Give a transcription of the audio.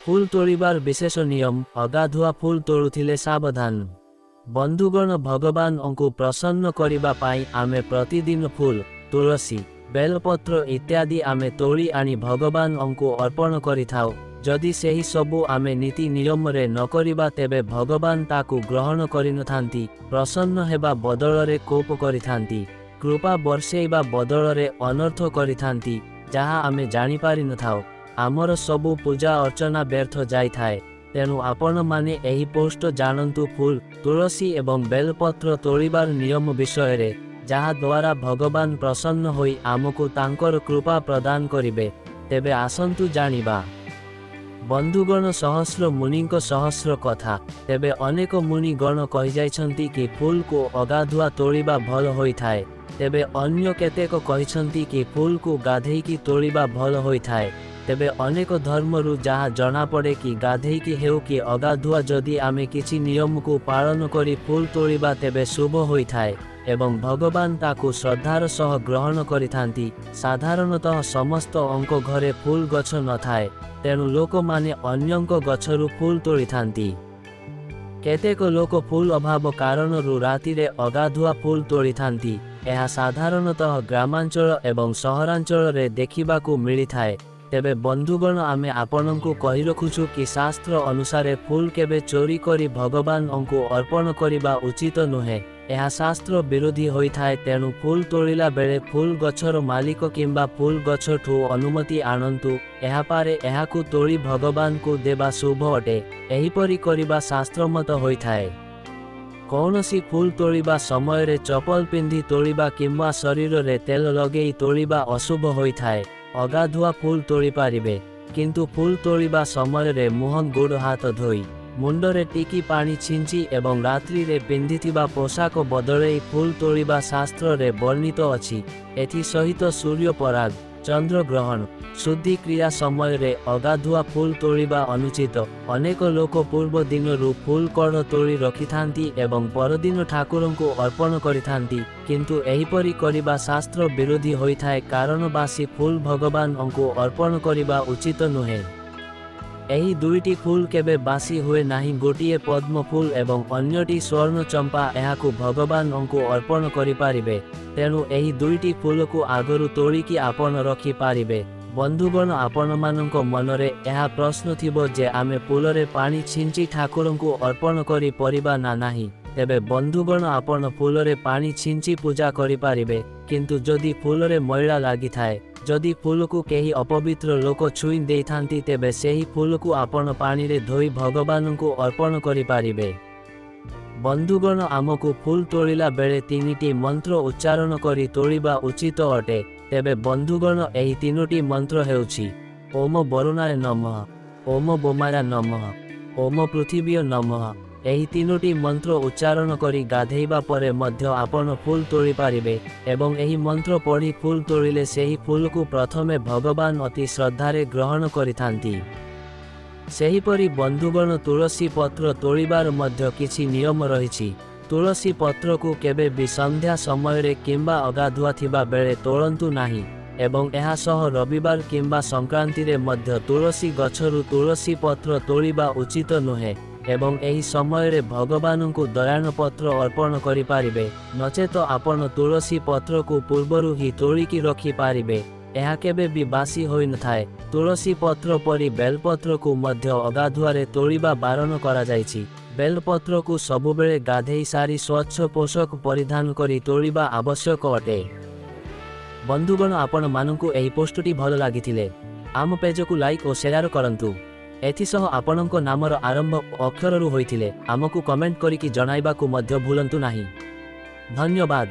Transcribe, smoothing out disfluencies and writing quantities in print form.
ଫୁଲ ତୋଳିବାର ବିଶେଷ ନିୟମ, ଅଗାଧୁଆ ଫୁଲ ତୋଳୁଥିଲେ ସାବଧାନ। ବନ୍ଧୁଗଣ, ଭଗବାନଙ୍କୁ ପ୍ରସନ୍ନ କରିବା ପାଇଁ ଆମେ ପ୍ରତିଦିନ ଫୁଲ, ତୁଳସୀ, ବେଲପତ୍ର ଇତ୍ୟାଦି ଆମେ ତୋଳି ଆଣି ଭଗବାନଙ୍କୁ ଅର୍ପଣ କରିଥାଉ। ଯଦି ସେହି ସବୁ ଆମେ ନୀତି ନିୟମରେ ନ କରିବା, ତେବେ ଭଗବାନ ତାକୁ ଗ୍ରହଣ କରିନଥାନ୍ତି। ପ୍ରସନ୍ନ ହେବା ବଦଳରେ କୋପ କରିଥାନ୍ତି, କୃପା ବର୍ଷେଇବା ବଦଳରେ ଅନର୍ଥ କରିଥାନ୍ତି, ଯାହା ଆମେ ଜାଣିପାରିନଥାଉ। ଆମର ସବୁ ପୂଜା ଅର୍ଚ୍ଚନା ବ୍ୟର୍ଥ ଯାଇଥାଏ। ତେଣୁ ଆପଣମାନେ ଏହି ପୋଷ୍ଟ ଜାଣନ୍ତୁ ଫୁଲ, ତୁଳସୀ ଏବଂ ବେଲପତ୍ର ତୋଳିବାର ନିୟମ ବିଷୟରେ, ଯାହାଦ୍ୱାରା ଭଗବାନ ପ୍ରସନ୍ନ ହୋଇ ଆମକୁ ତାଙ୍କର କୃପା ପ୍ରଦାନ କରିବେ। ତେବେ ଆସନ୍ତୁ ଜାଣିବା। ବନ୍ଧୁଗଣ, ସହସ୍ର ମୁନିଙ୍କ ସହସ୍ର କଥା। ତେବେ ଅନେକ ମୁନି ଗଣ କହିଯାଇଛନ୍ତି କି ଫୁଲକୁ ଅଗାଧୁଆ ତୋଳିବା ଭଲ ହୋଇଥାଏ। ତେବେ ଅନ୍ୟ କେତେକ କହିଛନ୍ତି କି ଫୁଲକୁ ଗାଧେଇକି ତୋଳିବା ଭଲ ହୋଇଥାଏ। ତେବେ ଅନେକ ଧର୍ମରୁ ଯାହା ଜଣାପଡ଼େ କି ଗାଧେଇକି ହେଉ କି ଅଗାଧୁଆ, ଯଦି ଆମେ କିଛି ନିୟମକୁ ପାଳନ କରି ଫୁଲ ତୋଳିବା, ତେବେ ଶୁଭ ହୋଇଥାଏ ଏବଂ ଭଗବାନ ତାକୁ ଶ୍ରଦ୍ଧାର ସହ ଗ୍ରହଣ କରିଥାନ୍ତି। ସାଧାରଣତଃ ସମସ୍ତଙ୍କ ଘରେ ଫୁଲ ଗଛ ନଥାଏ, ତେଣୁ ଲୋକମାନେ ଅନ୍ୟଙ୍କ ଗଛରୁ ଫୁଲ ତୋଳିଥାନ୍ତି। କେତେକ ଲୋକ ଫୁଲ ଅଭାବ କାରଣରୁ ରାତିରେ ଅଗାଧୁଆ ଫୁଲ ତୋଳିଥାନ୍ତି। ଏହା ସାଧାରଣତଃ ଗ୍ରାମାଞ୍ଚଳ ଏବଂ ସହରାଞ୍ଚଳରେ ଦେଖିବାକୁ ମିଳିଥାଏ। ତେବେ ବନ୍ଧୁଗଣ, ଆମେ ଆପଣଙ୍କୁ କହି ରଖୁଛୁ କି ଶାସ୍ତ୍ର ଅନୁସାରେ ଫୁଲ କେବେ ଚୋରି କରି ଭଗବାନଙ୍କୁ ଅର୍ପଣ କରିବା ଉଚିତ ନୁହେଁ। ଏହା ଶାସ୍ତ୍ର ବିରୋଧୀ ହୋଇଥାଏ। ତେଣୁ ଫୁଲ ତୋଳିଲା ବେଳେ ଫୁଲ ଗଛର ମାଲିକ କିମ୍ବା ଫୁଲ ଗଛଠୁ ଅନୁମତି ଆଣନ୍ତୁ। ଏହାପରେ ଏହାକୁ ତୋଳି ଭଗବାନଙ୍କୁ ଦେବା ଶୁଭ ଅଟେ। ଏହିପରି କରିବା ଶାସ୍ତ୍ରମତ ହୋଇଥାଏ। କୌଣସି ଫୁଲ ତୋଳିବା ସମୟରେ ଚପଲ ପିନ୍ଧି ତୋଳିବା କିମ୍ବା ଶରୀରରେ ତେଲ ଲଗେଇ ତୋଳିବା ଅଶୁଭ ହୋଇଥାଏ। ଅଗାଧୁଆ ଫୁଲ ତୋଳି ପାରିବେ, କିନ୍ତୁ ଫୁଲ ତୋଳିବା ସମୟରେ ମୁହଁ, ଗୋଡ଼, ହାତ ଧୋଇ, ମୁଣ୍ଡରେ ଟିକି ପାଣି ଛିଞ୍ଚି ଏବଂ ରାତ୍ରିରେ ପିନ୍ଧିଥିବା ପୋଷାକ ବଦଳେଇ ଫୁଲ ତୋଳିବା ଶାସ୍ତ୍ରରେ ବର୍ଣ୍ଣିତ ଅଛି। ଏଥିସହିତ ସୂର୍ଯ୍ୟପରାଗ, ଚନ୍ଦ୍ରଗ୍ରହଣ, ଶୁଦ୍ଧି କ୍ରିୟା ସମୟରେ ଅଗାଧୁଆ ଫୁଲ ତୋଳିବା ଅନୁଚିତ। ଅନେକ ଲୋକ ପୂର୍ବ ଦିନରୁ ଫୁଲ କଢ଼ ତୋଳି ରଖିଥାନ୍ତି ଏବଂ ପରଦିନ ଠାକୁରଙ୍କୁ ଅର୍ପଣ କରିଥାନ୍ତି। କିନ୍ତୁ ଏହିପରି କରିବା ଶାସ୍ତ୍ର ବିରୋଧୀ ହୋଇଥାଏ, କାରଣ ବାସି ଫୁଲ ଭଗବାନଙ୍କୁ ଅର୍ପଣ କରିବା ଉଚିତ ନୁହେଁ। ଏହି ଦୁଇଟି ଫୁଲ କେବେ ବାସି ହୁଏ ନାହିଁ। ଗୋଟିଏ ପଦ୍ମ ଫୁଲ ଏବଂ ଅନ୍ୟଟି ସ୍ୱର୍ଣ୍ଣ ଚମ୍ପା। ଏହାକୁ ଭଗବାନଙ୍କୁ ଅର୍ପଣ କରିପାରିବେ। ତେଣୁ ଏହି ଦୁଇଟି ଫୁଲକୁ ଆଗରୁ ତୋଳିକି ଆପଣ ରଖିପାରିବେ। ବନ୍ଧୁଗଣ, ଆପଣମାନଙ୍କ ମନରେ ଏହା ପ୍ରଶ୍ନ ଥିବ ଯେ ଆମେ ଫୁଲରେ ପାଣି ଛିଞ୍ଚି ଠାକୁରଙ୍କୁ ଅର୍ପଣ କରି ପରିବା ନା ନାହିଁ? ତେବେ ବନ୍ଧୁଗଣ, ଆପଣ ଫୁଲରେ ପାଣି ଛିଞ୍ଚି ପୂଜା କରିପାରିବେ, କିନ୍ତୁ ଯଦି ଫୁଲରେ ମଇଳା ଲାଗିଥାଏ, ଯଦି ଫୁଲକୁ କେହି ଅପବିତ୍ର ଲୋକ ଛୁଇଁ ଦେଇଥାନ୍ତି, ତେବେ ସେହି ଫୁଲକୁ ଆପଣ ପାଣିରେ ଧୋଇ ଭଗବାନଙ୍କୁ ଅର୍ପଣ କରିପାରିବେ। ବନ୍ଧୁଗଣ, ଆମକୁ ଫୁଲ ତୋଳିଲା ବେଳେ ତିନିଟି ମନ୍ତ୍ର ଉଚ୍ଚାରଣ କରି ତୋଳିବା ଉଚିତ ଅଟେ। ତେବେ ବନ୍ଧୁଗଣ, ଏହି ତିନୋଟି ମନ୍ତ୍ର ହେଉଛି ଓମ ବରୁଣାୟ ନମଃ, ଓମ ବୋମାୟ ନମଃ, ଓମ ପୃଥିବୀୟ ନମଃ। ଏହି ତିନୋଟି ମନ୍ତ୍ର ଉଚ୍ଚାରଣ କରି ଗାଧେଇବା ପରେ ମଧ୍ୟ ଆପଣ ଫୁଲ ତୋଳି ପାରିବେ ଏବଂ ଏହି ମନ୍ତ୍ର ପଢ଼ି ଫୁଲ ତୋଳିଲେ ସେହି ଫୁଲକୁ ପ୍ରଥମେ ଭଗବାନ ଅତି ଶ୍ରଦ୍ଧାରେ ଗ୍ରହଣ କରିଥାନ୍ତି। ସେହିପରି ବନ୍ଧୁଗଣ, ତୁଳସୀ ପତ୍ର ତୋଳିବାର ମଧ୍ୟ କିଛି ନିୟମ ରହିଛି। ତୁଳସୀ ପତ୍ରକୁ କେବେ ବି ସନ୍ଧ୍ୟା ସମୟରେ କିମ୍ବା ଅଗାଧୁଆ ଥିବା ବେଳେ ତୋଳନ୍ତୁ ନାହିଁ ଏବଂ ଏହା ସହ ରବିବାର କିମ୍ବା ସଂକ୍ରାନ୍ତିରେ ମଧ୍ୟ ତୁଳସୀ ଗଛରୁ ତୁଳସୀ ପତ୍ର ତୋଳିବା ଉଚିତ ନୁହେଁ ଏବଂ ଏହି ସମୟରେ ଭଗବାନଙ୍କୁ ଦୟାଣ ପତ୍ର ଅର୍ପଣ କରିପାରିବେ। ନଚେତ ଆପଣ ତୁଳସୀ ପତ୍ରକୁ ପୂର୍ବରୁ ହିଁ ତୋଳିକି ରଖିପାରିବେ। ଏହା କେବେ ବି ବାସି ହୋଇନଥାଏ। ତୁଳସୀ ପତ୍ର ପରି ବେଲପତ୍ରକୁ ମଧ୍ୟ ଅଗାଧୁଆରେ ତୋଳିବା ବାରଣ କରାଯାଇଛି। ବେଲପତ୍ରକୁ ସବୁବେଳେ ଗାଧେଇ ସାରି ସ୍ୱଚ୍ଛ ପୋଷାକ ପରିଧାନ କରି ତୋଳିବା ଆବଶ୍ୟକ ଅଟେ। ବନ୍ଧୁଗଣ, ଆପଣମାନଙ୍କୁ ଏହି ପୋଷ୍ଟଟି ଭଲ ଲାଗିଥିଲେ ଆମ ପେଜକୁ ଲାଇକ୍ ଓ ସେୟାର କରନ୍ତୁ। ଏଥିସହ ଆପଣଙ୍କ ନାମର ଆରମ୍ଭ ଅକ୍ଷରରୁ ହୋଇଥିଲେ ଆମକୁ କମେଣ୍ଟ କରିକି ଜଣାଇବାକୁ ମଧ୍ୟ ଭୁଲନ୍ତୁ ନାହିଁ। ଧନ୍ୟବାଦ।